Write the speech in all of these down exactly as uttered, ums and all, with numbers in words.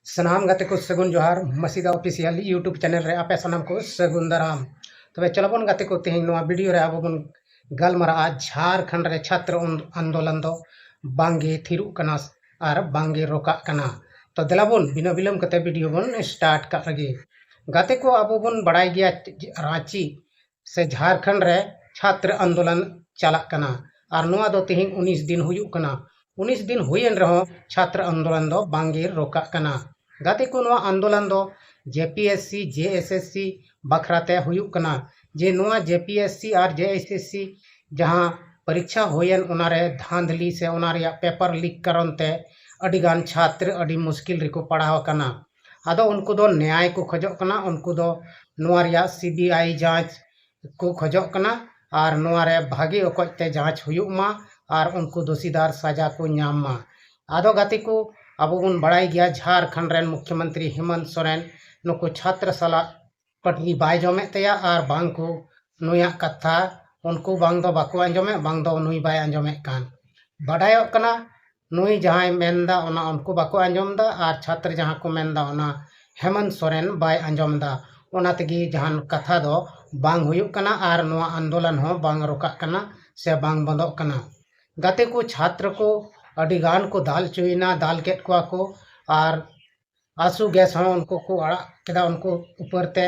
ᱥᱟᱱᱟᱢ ᱜᱟᱛᱮ ᱠᱚ ᱥᱟᱹᱜᱩᱱ ᱡᱚᱦᱟᱨ, ᱢᱟᱥᱤᱫᱟ ᱚᱯᱷᱤᱥᱤᱭᱟᱞ YouTube ᱪᱮᱱᱮᱞ ᱨᱮ ᱟᱯᱮ ᱥᱟᱱᱟᱢ ᱠᱚ ᱥᱟᱹᱜᱩᱱ ᱫᱟᱨᱟᱢ᱾ ᱛᱚᱵᱮ ᱪᱚᱞᱚ ᱵᱚᱱ ᱜᱟᱛᱮ ᱠᱚ, ᱛᱮᱦᱮᱧ ᱱᱚᱣᱟ ᱵᱷᱤᱰᱤᱭᱳ ᱨᱮ ᱟᱵᱚ ᱵᱚᱱ ᱜᱟᱞᱢᱟᱨᱟᱜᱼᱟ ᱡᱷᱟᱲᱠᱷᱚᱸᱰ ᱨᱮ ᱪᱷᱟᱛᱨᱚ ᱚᱱ-, ᱟᱱᱫᱳᱞᱚᱱ ᱫᱚ ᱵᱟᱝᱜᱮ ᱛᱷᱤᱨᱚᱜ ᱠᱟᱱᱟ ᱟᱨ ᱵᱟᱝᱜᱮ ᱨᱚᱠᱟᱜ ᱠᱟᱱᱟ᱾ ᱛᱚ ᱫᱮᱞᱟ ᱵᱚᱱ ᱵᱤᱱᱟᱹ ᱵᱤᱞᱚᱢ ᱠᱟᱛᱮ ᱵᱷᱤᱰᱤᱭᱳ ᱵᱚᱱ ᱥᱴᱟᱨᱴ ᱠᱟᱜ ᱞᱮᱜᱮ᱾ ᱜᱟᱛᱮ ᱠᱚ, ᱟᱵᱚ ᱵᱚᱱ ᱵᱟᱲᱟᱭ ᱜᱮᱭᱟ ᱨᱟᱸᱪᱤ ᱥᱮ ᱡᱷᱟᱲᱠᱷᱚᱸᱰ ᱨᱮ ᱪᱷᱟᱛᱨᱚ ᱟᱱᱫᱳᱞᱚᱱ ᱪᱟᱞᱟᱜ ᱠᱟᱱᱟ ᱟᱨ ᱱᱚᱣᱟ ᱫᱚ ᱛᱮᱦᱮᱧ ᱩᱱᱤᱥ ᱫᱤᱱ ᱦᱩᱭᱩᱜ ᱠᱟᱱᱟ᱾ ᱩᱱᱤᱥ ᱫᱤᱱ ᱦᱩᱭᱮᱱ ᱨᱮᱦᱚᱸ ᱪᱷᱟᱛᱨᱚ ᱟᱱᱫᱳᱞᱚᱱ ᱫᱚ ᱵᱟᱝᱜᱮ ᱨᱚᱠᱟᱜ ᱠᱟᱱᱟ᱾ ᱜᱟᱛᱮ ᱠᱚ, ᱱᱚᱣᱟ ᱟᱱᱫᱳᱞᱚᱱ ᱫᱚ JPSC, JSSC ᱵᱟᱠᱷᱨᱟ ᱛᱮ ᱦᱩᱭᱩᱜ ᱠᱟᱱᱟ, ᱡᱮ ᱱᱚᱣᱟ JPSC ᱟᱨ JSSC ᱡᱟᱦᱟᱸ ᱯᱚᱨᱤᱠᱷᱟ ᱦᱩᱭᱮᱱ, ᱚᱱᱟᱨᱮ ᱫᱷᱟᱸᱫᱷᱞᱤ ᱥᱮ ᱚᱱᱟ ᱨᱮᱭᱟᱜ ᱯᱮᱯᱟᱨ ᱞᱤᱠ ᱠᱟᱨᱚᱱ ᱛᱮ ᱟᱹᱰᱤᱜᱟᱱ ᱪᱷᱟᱛᱨᱚ ᱟᱹᱰᱤ ᱢᱩᱥᱠᱤᱞ ᱨᱮᱠᱚ ᱯᱟᱲᱟᱣ ᱟᱠᱟᱱᱟ᱾ ᱟᱫᱚ ᱩᱱᱠᱩ ᱫᱚ ᱱᱮᱭᱟᱭ ᱠᱚ ᱠᱷᱚᱡᱚᱜ ᱠᱟᱱᱟ, ᱩᱱᱠᱩ ᱫᱚ ᱱᱚᱣᱟ ᱨᱮᱭᱟᱜ CBI ᱡᱟᱸᱪ ᱠᱚ ᱠᱷᱚᱡᱚᱜ ᱠᱟᱱᱟ ᱟᱨ ᱱᱚᱣᱟ ᱨᱮ ᱵᱷᱟᱜᱮ ᱚᱠᱚᱡ ᱛᱮ ᱡᱟᱸᱪ ᱦᱩᱭᱩᱜ ᱢᱟ ᱟᱨ ᱩᱱᱠᱩ ᱫᱳᱥᱤᱫᱟᱨ ᱥᱟᱡᱟ ᱠᱚ ᱧᱟᱢ ᱢᱟ᱾ ᱟᱫᱚ ᱜᱟᱛᱮ ᱠᱚ, ᱟᱵᱚ ᱵᱚᱱ ᱵᱟᱲᱟᱭ ᱜᱮᱭᱟ ᱡᱷᱟᱲᱠᱷᱚᱸᱰ ᱨᱮᱱ ᱢᱩᱠᱷᱭᱚᱢᱚᱱᱛᱨᱤ ᱦᱮᱢᱚᱱᱛ ᱥᱚᱨᱮᱱ ᱱᱩᱠᱩ ᱪᱷᱟᱛᱨᱚ ᱥᱟᱞᱟᱜ ᱯᱟᱹᱴᱨᱤ ᱵᱟᱭ ᱡᱚᱢᱮᱫ ᱛᱟᱭᱟ ᱟᱨ ᱵᱟᱝ ᱠᱚ ᱱᱩᱭᱟᱜ ᱠᱟᱛᱷᱟ ᱩᱱᱠᱩ ᱵᱟᱝ ᱫᱚ ᱵᱟᱠᱚ ᱟᱸᱡᱚᱢᱮᱫ, ᱵᱟᱝ ᱫᱚ ᱱᱩᱭ ᱵᱟᱭ ᱟᱸᱡᱚᱢᱮᱫ ᱠᱟᱱ᱾ ᱵᱟᱰᱟᱭᱚᱜ ᱠᱟᱱᱟ ᱱᱩᱭ ᱡᱟᱦᱟᱸᱭ ᱢᱮᱱᱫᱟ ᱚᱱᱟ ᱩᱱᱠᱩ ᱵᱟᱠᱚ ᱟᱸᱡᱚᱢ ᱮᱫᱟ ᱟᱨ ᱪᱷᱟᱛᱨᱚ ᱡᱟᱦᱟᱸ ᱠᱚ ᱢᱮᱱᱫᱟ ᱚᱱᱟ ᱦᱮᱢᱚᱱᱛ ᱥᱚᱨᱮᱱ ᱵᱟᱭ ᱟᱸᱡᱚᱢ ᱮᱫᱟ᱾ ᱚᱱᱟ ᱛᱮᱜᱮ ᱡᱟᱦᱟᱱ ᱠᱟᱛᱷᱟ ᱫᱚ ᱵᱟᱝ ᱦᱩᱭᱩᱜ ᱠᱟᱱᱟ ᱟᱨ ᱱᱚᱣᱟ ᱟᱱᱫᱳᱞᱚᱱ ᱦᱚᱸ ᱵᱟᱝ ᱨᱚᱠᱟᱜ ᱠᱟᱱᱟ ᱥᱮ ᱵᱟᱝ ᱵᱚᱱᱫᱚᱜ ᱠᱟᱱᱟ᱾ ᱜᱟᱛᱮ ᱠᱚ, ᱪᱷᱟᱛᱨᱚ ᱠᱚ ᱟᱹᱰᱤ ᱜᱟᱱ ᱠᱚ ᱫᱟᱞ ᱦᱚᱪᱚᱭᱮᱱᱟ, ᱫᱟᱞ ᱠᱮᱫ ᱠᱚᱣᱟ ᱠᱚ ᱟᱨ ᱟᱥᱩ ᱜᱮᱥ ᱦᱚᱸ ᱩᱱᱠᱩ ᱠᱚ ᱟᱲᱟᱜ ᱠᱮᱫᱟ, ᱩᱱᱠᱩ ᱩᱯᱚᱨ ᱛᱮ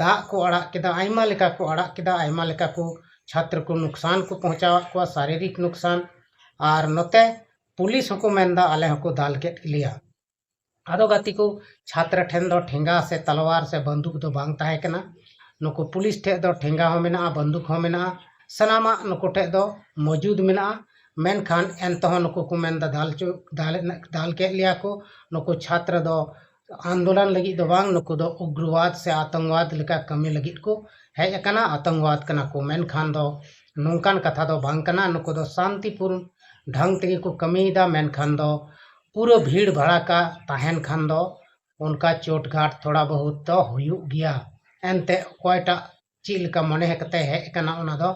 ᱫᱟᱜ ᱠᱚ ᱟᱲᱟᱜ ᱠᱮᱫᱟ, ᱟᱭᱢᱟ ᱞᱮᱠᱟ ᱠᱚ ᱟᱲᱟᱜ ᱠᱮᱫᱟ, ᱟᱭᱢᱟ ᱞᱮᱠᱟ ᱠᱚ ᱪᱷᱟᱛᱨᱚ ᱠᱚ ᱱᱩᱠᱥᱟᱱ ᱠᱚ ᱯᱚᱦᱚᱸᱪᱟᱣᱟᱫ ᱠᱚᱣᱟ, ᱥᱟᱨᱤᱨᱤᱠ ᱱᱩᱠᱥᱟᱱ᱾ ᱟᱨ ᱱᱚᱛᱮ ᱯᱩᱞᱤᱥ ᱦᱚᱸᱠᱚ ᱢᱮᱱᱫᱟ ᱟᱞᱮ ᱦᱚᱸᱠᱚ ᱫᱟᱞ ᱠᱮᱫ ᱞᱮᱭᱟ᱾ ᱟᱫᱚ ᱜᱟᱛᱮ ᱠᱚ, ᱪᱷᱟᱛᱨᱚ ᱴᱷᱮᱱ ᱫᱚ ᱴᱷᱮᱸᱜᱟ ᱥᱮ ᱛᱟᱞᱣᱟᱨ ᱥᱮ ᱵᱟᱱᱫᱩᱠ ᱫᱚ ᱵᱟᱝ ᱛᱟᱦᱮᱸ ᱠᱟᱱᱟ᱾ ᱱᱩᱠᱩ ᱯᱩᱞᱤᱥ ᱴᱷᱮᱱ ᱫᱚ ᱴᱷᱮᱸᱜᱟ ᱦᱚᱸ ᱢᱮᱱᱟᱜᱼᱟ, ᱵᱟᱱᱫᱩᱠ ᱦᱚᱸ ᱢᱮᱱᱟᱜᱼᱟ, ᱥᱟᱱᱟᱢᱟᱜ ᱱᱩᱠᱩ ᱴᱷᱮᱱ ᱫᱚ ᱢᱚᱡᱩᱫ ᱢᱮᱱᱟᱜᱼᱟ᱾ ᱢᱮᱱᱠᱷᱟᱱ ᱮᱱᱛᱮᱦᱚᱸ ᱱᱩᱠᱩ ᱠᱚ ᱢᱮᱱᱫᱟ ᱫᱟᱞ ᱪᱚ-, ᱫᱟᱞ, ᱫᱟᱞ ᱠᱮᱫ ᱞᱮᱭᱟ ᱠᱚ᱾ ᱱᱩᱠᱩ ᱪᱷᱟᱛᱨᱚ ᱫᱚ ᱟᱱᱫᱳᱞᱚᱱ ᱞᱟᱹᱜᱤᱫ ᱫᱚ ᱵᱟᱝ, ᱱᱩᱠᱩ ᱫᱚ ᱩᱜᱽᱨᱚᱣᱟᱫ ᱥᱮ ᱟᱛᱚᱝᱠᱣᱟᱫ ᱞᱮᱠᱟ ᱠᱟᱹᱢᱤ ᱞᱟᱹᱜᱤᱫ ᱠᱚ ᱦᱮᱡ ᱟᱠᱟᱱᱟ, ᱟᱛᱚᱝᱠᱣᱟᱫ ᱠᱟᱱᱟ ᱠᱚ᱾ ᱢᱮᱱᱠᱷᱟᱱ ᱫᱚ ᱱᱚᱝᱠᱟᱱ ᱠᱟᱛᱷᱟ ᱫᱚ ᱵᱟᱝ ᱠᱟᱱᱟ᱾ ᱱᱩᱠᱩ ᱫᱚ ᱥᱟᱱᱛᱤᱯᱩᱨ ᱰᱷᱟᱝ ᱛᱮᱜᱮ ᱠᱚ ᱠᱟᱹᱢᱤᱭᱮᱫᱟ᱾ ᱢᱮᱱᱠᱷᱟᱱ ᱫᱚ ᱯᱩᱨᱟᱹ ᱵᱷᱤᱲ ᱵᱷᱟᱲᱟᱠᱟ ᱛᱟᱦᱮᱱ ᱠᱷᱟᱱ ᱫᱚ ᱚᱱᱠᱟ ᱪᱳᱴᱜᱷᱟᱴ ᱛᱷᱚᱲᱟ ᱵᱚᱦᱩᱛ ᱫᱚ ᱦᱩᱭᱩᱜ ᱜᱮᱭᱟ᱾ ᱮᱱᱛᱮ ᱚᱠᱚᱭᱴᱟᱜ ᱪᱮᱫ ᱞᱮᱠᱟ ᱢᱚᱱᱮ ᱠᱟᱛᱮ ᱦᱮᱡ ᱟᱠᱟᱱᱟ ᱚᱱᱟ ᱫᱚ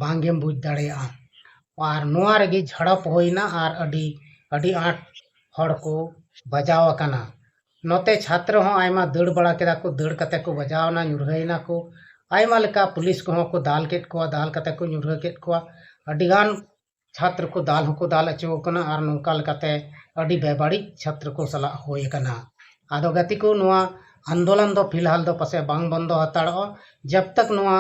ᱵᱟᱝᱜᱮᱢ ᱵᱩᱡᱽ ᱫᱟᱲᱮᱭᱟᱜᱼᱟ᱾ ᱟᱨ ᱱᱚᱣᱟ ᱨᱮᱜᱮ ᱡᱷᱟᱲᱚᱯ ᱦᱩᱭᱱᱟ ᱟᱨ ᱟᱹᱰᱤ, ᱟᱹᱰᱤ ᱟᱸᱴ ᱦᱚᱲ ᱠᱚ ᱵᱟᱡᱟᱣ ᱟᱠᱟᱱᱟ᱾ ᱱᱚᱛᱮ ᱪᱷᱟᱛᱨᱚ ᱦᱚᱸ ᱟᱭᱢᱟ ᱫᱟᱹᱲ ᱵᱟᱲᱟ ᱠᱮᱫᱟ ᱠᱚ, ᱫᱟᱹᱲ ᱠᱟᱛᱮ ᱠᱚ ᱵᱟᱡᱟᱣ ᱮᱱᱟ, ᱧᱩᱨᱦᱟᱹᱭᱮᱱᱟ ᱠᱚ᱾ ᱟᱭᱢᱟ ᱞᱮᱠᱟ ᱯᱩᱞᱤᱥ ᱠᱚᱦᱚᱸ ᱠᱚ ᱫᱟᱞ ᱠᱮᱫ ᱠᱚᱣᱟ, ᱫᱟᱞ ᱠᱟᱛᱮ ᱠᱚ ᱧᱩᱨᱦᱟᱹ ᱠᱮᱫ ᱠᱚᱣᱟ᱾ ᱟᱹᱰᱤᱜᱟᱱ ᱪᱷᱟᱛᱨᱚ ᱠᱚ ᱫᱟᱞ ᱦᱚᱸᱠᱚ ᱫᱟᱞ ᱦᱚᱪᱚ ᱟᱠᱟᱱᱟ ᱟᱨ ᱱᱚᱝᱠᱟ ᱞᱮᱠᱟᱛᱮ ᱟᱹᱰᱤ ᱵᱮᱵᱟᱹᱲᱤᱡ ᱪᱷᱟᱛᱨᱚ ᱠᱚ ᱥᱟᱞᱟᱜ ᱦᱩᱭ ᱟᱠᱟᱱᱟ᱾ ᱟᱫᱚ ᱜᱟᱛᱮ ᱠᱚ, ᱱᱚᱣᱟ ᱟᱱᱫᱳᱞᱚᱱ ᱫᱚ ᱯᱷᱤᱞᱦᱟᱞ ᱫᱚ ᱯᱟᱥᱮ ᱵᱟᱝ ᱵᱚᱱᱫᱚ ᱦᱟᱛᱟᱲᱚᱜᱼᱟ, ᱡᱟᱵ ᱛᱟᱠ ᱱᱚᱣᱟ,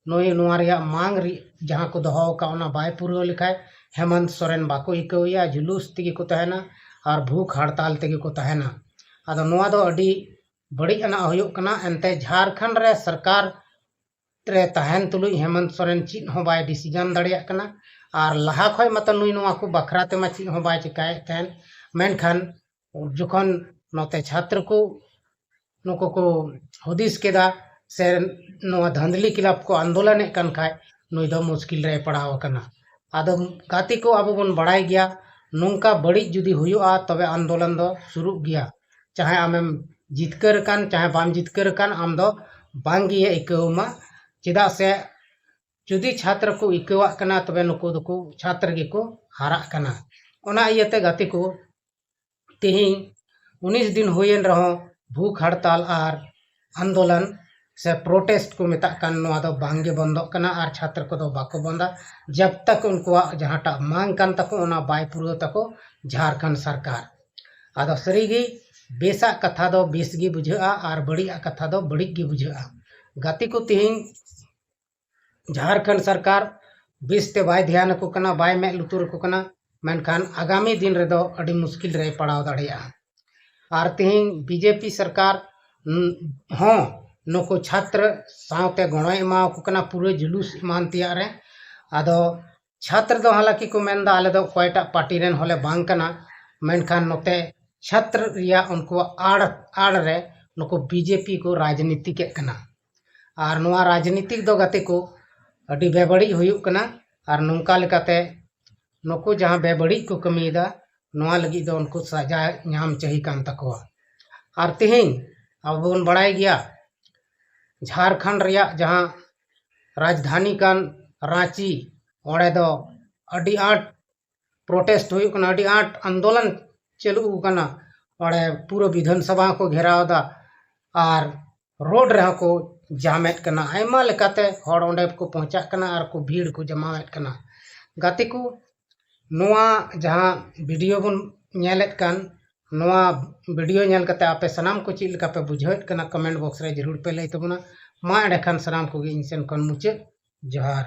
ᱱᱩᱭ, ᱱᱚᱣᱟ ᱨᱮᱭᱟᱜ ᱢᱟᱝ ᱨᱮ ᱡᱟᱦᱟᱸ ᱠᱚ ᱫᱚᱦᱚ ᱟᱠᱟᱫ, ᱚᱱᱟ ᱵᱟᱭ ᱯᱩᱨᱟᱹᱣ ᱞᱮᱠᱷᱟᱡ ᱦᱮᱢᱚᱱᱛ ᱥᱚᱨᱮᱱ ᱵᱟᱠᱚ ᱟᱹᱭᱠᱟᱹᱣᱮᱭᱟ, ᱡᱩᱞᱩᱥ ᱛᱮᱜᱮ ᱠᱚ ᱛᱟᱦᱮᱱᱟ ᱟᱨ ᱵᱷᱩᱠ ᱦᱟᱲᱛᱟᱞ ᱛᱮᱜᱮ ᱠᱚ ᱛᱟᱦᱮᱱᱟ᱾ ᱟᱫᱚ ᱱᱚᱣᱟ ᱫᱚ ᱟᱹᱰᱤ ᱵᱟᱹᱲᱤᱡ ᱟᱱᱟᱜ ᱦᱩᱭᱩᱜ ᱠᱟᱱᱟ᱾ ᱮᱱᱛᱮ ᱡᱷᱟᱨᱠᱷᱚᱸᱰ ᱨᱮ ᱥᱚᱨᱠᱟᱨ ᱨᱮ ᱛᱟᱦᱮᱱ ᱛᱩᱞᱩᱡ ᱦᱮᱢᱚᱱᱛ ᱥᱚᱨᱮᱱ ᱪᱮᱫ ᱦᱚᱸ ᱵᱟᱭ ᱰᱤᱥᱤᱡᱚᱱ ᱫᱟᱲᱮᱭᱟᱜ ᱠᱟᱱᱟ᱾ ᱟᱨ ᱞᱟᱦᱟ ᱠᱷᱚᱡ ᱢᱟᱛᱚ ᱱᱩᱭ ᱱᱚᱣᱟ ᱠᱚ ᱵᱟᱠᱷᱨᱟ ᱛᱮᱢᱟ ᱪᱮᱫ ᱦᱚᱸ ᱵᱟᱭ ᱪᱤᱠᱟᱭᱮᱫ ᱛᱟᱦᱮᱱ, ᱢᱮᱱᱠᱷᱟᱱ ᱡᱚᱠᱷᱚᱱ ᱱᱚᱛᱮ ᱪᱷᱟᱛᱨᱚ ᱠᱚ ᱱᱩᱠᱩ ᱠᱚ ᱦᱩᱫᱤᱥ ᱠᱮᱫᱟ ᱥᱮ ᱱᱚᱣᱟ ᱫᱷᱟᱸᱫᱽᱞᱤ ᱠᱷᱤᱞᱟᱯ ᱠᱚ ᱟᱱᱫᱳᱞᱚᱱᱮᱫ ᱠᱟᱱ ᱠᱷᱟᱡ, ᱱᱩᱭ ᱫᱚ ᱢᱩᱥᱠᱤᱞ ᱨᱮᱭ ᱯᱟᱲᱟᱣ ᱟᱠᱟᱱᱟ᱾ ᱟᱫᱚ ᱜᱟᱛᱮ ᱠᱚ, ᱟᱵᱚ ᱵᱚᱱ ᱵᱟᱲᱟᱭ ᱜᱮᱭᱟ, ᱱᱚᱝᱠᱟ ᱵᱟᱹᱲᱤᱡ ᱡᱩᱫᱤ ᱦᱩᱭᱩᱜᱼᱟ, ᱛᱚᱵᱮ ᱟᱱᱫᱳᱞᱚᱱ ᱫᱚ ᱥᱩᱨᱩᱜ ᱜᱮᱭᱟ᱾ ᱪᱟᱦᱮ ᱟᱢᱮᱢ ᱡᱤᱛᱠᱟᱹᱨ ᱟᱠᱟᱱ, ᱪᱟᱦᱮ ᱵᱟᱢ ᱡᱤᱛᱠᱟᱹᱨ ᱟᱠᱟᱱ, ᱟᱢ ᱫᱚ ᱵᱟᱝ ᱜᱮ ᱟᱹᱭᱠᱟᱹᱣ ᱟᱢᱟ᱾ ᱪᱮᱫᱟᱜ ᱥᱮ ᱡᱩᱫᱤ ᱪᱷᱟᱛᱨᱚ ᱠᱚ ᱟᱹᱭᱠᱟᱹᱣᱟᱜ ᱠᱟᱱᱟ, ᱛᱚᱵᱮ ᱱᱩᱠᱩ ᱫᱚᱠᱚ ᱪᱷᱟᱛᱨᱚ ᱜᱮᱠᱚ ᱦᱟᱨᱟᱜ ᱠᱟᱱᱟ᱾ ᱚᱱᱟ ᱤᱭᱟᱹᱛᱮ ᱜᱟᱛᱮ ᱠᱚ, ᱛᱮᱦᱮᱧ ᱩᱱᱤᱥ ᱫᱤᱱ ᱦᱩᱭᱮᱱ ᱨᱮᱦᱚᱸ ᱵᱷᱩᱠ ᱦᱟᱲᱛᱟᱞ ᱟᱨ ᱟᱱᱫᱳᱞᱚᱱ ᱥᱮ ᱯᱨᱚᱴᱮᱥᱴ ᱠᱚ ᱢᱮᱛᱟᱜ ᱠᱟᱱ, ᱱᱚᱣᱟ ᱫᱚ ᱵᱟᱝ ᱜᱮ ᱵᱚᱱᱫᱚᱜ ᱠᱟᱱᱟ ᱟᱨ ᱪᱷᱟᱛᱨᱚ ᱠᱚᱫᱚ ᱵᱟᱠᱚ ᱵᱚᱱᱫᱟ, ᱡᱟᱵ ᱛᱟᱠ ᱩᱱᱠᱩᱣᱟᱜ ᱡᱟᱦᱟᱸᱴᱟᱜ ᱢᱟᱝ ᱠᱟᱱ ᱛᱟᱠᱚ, ᱚᱱᱟ ᱵᱟᱭ ᱯᱩᱨᱟᱹᱣ ᱛᱟᱠᱚ ᱡᱷᱟᱨᱠᱷᱚᱸᱰ ᱥᱚᱨᱠᱟᱨ᱾ ᱟᱫᱚ ᱥᱟᱹᱨᱤᱜᱮ ᱵᱮᱥᱟᱜ ᱠᱟᱛᱷᱟ ᱫᱚ ᱵᱮᱥ ᱜᱮ ᱵᱩᱡᱷᱟᱹᱜᱼᱟ ᱟᱨ ᱵᱟᱹᱲᱤᱡᱟᱜ ᱠᱟᱛᱷᱟ ᱫᱚ ᱵᱟᱹᱲᱤᱡ ᱜᱮ ᱵᱩᱡᱷᱟᱹᱜᱼᱟ᱾ ᱜᱟᱛᱮ ᱠᱚ, ᱛᱮᱦᱮᱧ ᱡᱷᱟᱨᱠᱷᱚᱸᱰ ᱥᱚᱨᱠᱟᱨ ᱵᱮᱥ ᱛᱮ ᱵᱟᱭ ᱫᱷᱮᱭᱟᱱ ᱟᱠᱚ ᱠᱟᱱᱟ, ᱵᱟᱭ ᱢᱮᱫ ᱞᱩᱛᱩᱨ ᱟᱠᱚ ᱠᱟᱱᱟ, ᱢᱮᱱᱠᱷᱟᱱ ᱟᱜᱟᱢᱤ ᱫᱤᱱ ᱨᱮᱫᱚ ᱟᱹᱰᱤ ᱢᱩᱥᱠᱤᱞ ᱨᱮᱭ ᱯᱟᱲᱟᱣ ᱫᱟᱲᱮᱭᱟᱜᱼᱟ᱾ ᱟᱨ ᱛᱮᱦᱮᱧ ᱵᱤᱡᱮᱯᱤ ᱥᱚᱨᱠᱟᱨ, ᱩᱸ, ᱦᱚᱸ ᱱᱩᱠᱩ ᱪᱷᱟᱛᱨᱚ ᱥᱟᱶᱛᱮ ᱜᱚᱲᱚᱭ ᱮᱢᱟ ᱟᱠᱚ ᱠᱟᱱᱟ ᱯᱩᱨᱟᱹ ᱡᱩᱞᱩᱥ ᱮᱢᱟᱱ ᱛᱮᱭᱟᱜ ᱨᱮ᱾ ᱟᱫᱚ ᱪᱷᱟᱛᱨᱚ ᱫᱚ ᱦᱟᱞᱟᱸᱠᱤ ᱠᱚ ᱢᱮᱱᱫᱟ, ᱟᱞᱮ ᱫᱚ ᱚᱠᱚᱭᱴᱟᱜ ᱯᱟᱨᱴᱤ ᱨᱮᱱ ᱦᱚᱸᱞᱮ ᱵᱟᱝ ᱠᱟᱱᱟ, ᱢᱮᱱᱠᱷᱟᱱ ᱱᱚᱛᱮ ᱪᱷᱟᱛᱨᱚ ᱨᱮᱭᱟᱜ ᱩᱱᱠᱩᱣᱟᱜ ᱟᱲ, ᱟᱲ ᱨᱮ ᱱᱩᱠᱩ ᱵᱤᱡᱮᱯᱤ ᱠᱚ ᱨᱟᱡᱽᱱᱤᱛᱤᱠᱮᱫ ᱠᱟᱱᱟ᱾ ᱟᱨ ᱱᱚᱣᱟ ᱨᱟᱡᱽᱱᱤᱛᱤᱠ ᱫᱚ ᱜᱟᱛᱮ ᱠᱚ ᱟᱹᱰᱤ ᱵᱮᱵᱟᱹᱲᱤᱡ ᱦᱩᱭᱩᱜ ᱠᱟᱱᱟ᱾ ᱟᱨ ᱱᱚᱝᱠᱟ ᱞᱮᱠᱟᱛᱮ ᱱᱩᱠᱩ ᱡᱟᱦᱟᱸ ᱵᱮᱵᱟᱹᱲᱤᱡ ᱠᱚ ᱠᱟᱹᱢᱤᱭᱮᱫᱟ, ᱱᱚᱣᱟ ᱞᱟᱹᱜᱤᱫ ᱫᱚ ᱩᱱᱠᱩ ᱥᱟᱡᱟ ᱧᱟᱢ ᱪᱟᱹᱦᱤ ᱠᱟᱱ ᱛᱟᱠᱚᱣᱟ᱾ ᱟᱨ ᱛᱮᱦᱮᱧ ᱟᱵᱚ ᱵᱚᱱ ᱵᱟᱲᱟᱭ ᱜᱮᱭᱟ, ᱡᱷᱟᱨᱠᱷᱚᱸᱰ ᱨᱮᱭᱟᱜ ᱡᱟᱦᱟᱸ ᱨᱟᱡᱽᱫᱷᱟᱱᱤ ᱠᱟᱱ ᱨᱟᱸᱪᱤ, ᱚᱸᱰᱮ ᱫᱚ ᱟᱹᱰᱤ ᱟᱸᱴ ᱯᱨᱚᱴᱮᱥᱴ ᱦᱩᱭᱩᱜ ᱠᱟᱱᱟ, ᱟᱹᱰᱤ ᱟᱸᱴ ᱟᱱᱫᱳᱞᱚᱱ ᱪᱟᱹᱞᱩ ᱟᱠᱟᱱᱟ᱾ ᱚᱸᱰᱮ ᱯᱩᱨᱟᱹ ᱵᱤᱫᱷᱟᱱ ᱥᱚᱵᱷᱟ ᱦᱚᱸᱠᱚ ᱜᱷᱮᱨᱟᱣ ᱮᱫᱟ ᱟᱨ ᱨᱳᱰ ᱨᱮᱦᱚᱸ ᱠᱚ ᱡᱟᱢᱮᱫ ᱠᱟᱱᱟ᱾ ᱟᱭᱢᱟ ᱞᱮᱠᱟᱛᱮ ᱦᱚᱲ ᱚᱸᱰᱮ ᱠᱚ ᱯᱳᱸᱣᱪᱷᱟᱜ ᱠᱟᱱᱟ ᱟᱨ ᱠᱚ ᱵᱷᱤᱲ ᱠᱚ ᱡᱚᱢᱟᱣᱮᱫ ᱠᱟᱱᱟ᱾ ᱜᱟᱛᱮ ᱠᱚ, ᱱᱚᱣᱟ ᱡᱟᱦᱟᱸ ᱵᱷᱤᱰᱤᱭᱳ ᱵᱚᱱ ᱧᱮᱞᱮᱫ ᱠᱟᱱ, ᱱᱚᱣᱟ ᱵᱷᱤᱰᱤᱭᱳ ᱧᱮᱞ ᱠᱟᱛᱮ ᱟᱯᱮ ᱥᱟᱱᱟᱢ ᱠᱚ ᱪᱮᱫ ᱞᱮᱠᱟ ᱯᱮ ᱵᱩᱡᱷᱟᱹᱣᱮᱫ ᱠᱟᱱᱟ, ᱠᱚᱢᱮᱱᱴ ᱵᱚᱠᱥ ᱨᱮ ᱡᱟᱹᱨᱩᱲ ᱯᱮ ᱞᱟᱹᱭ ᱛᱟᱵᱚᱱᱟ᱾ ᱢᱟ ᱮᱸᱰᱮᱠᱷᱟᱱ ᱥᱟᱱᱟᱢ ᱠᱚᱜᱮ ᱤᱧ ᱥᱮᱱ ᱠᱷᱚᱱ ᱢᱩᱪᱟᱹᱫ ᱡᱚᱦᱟᱨ᱾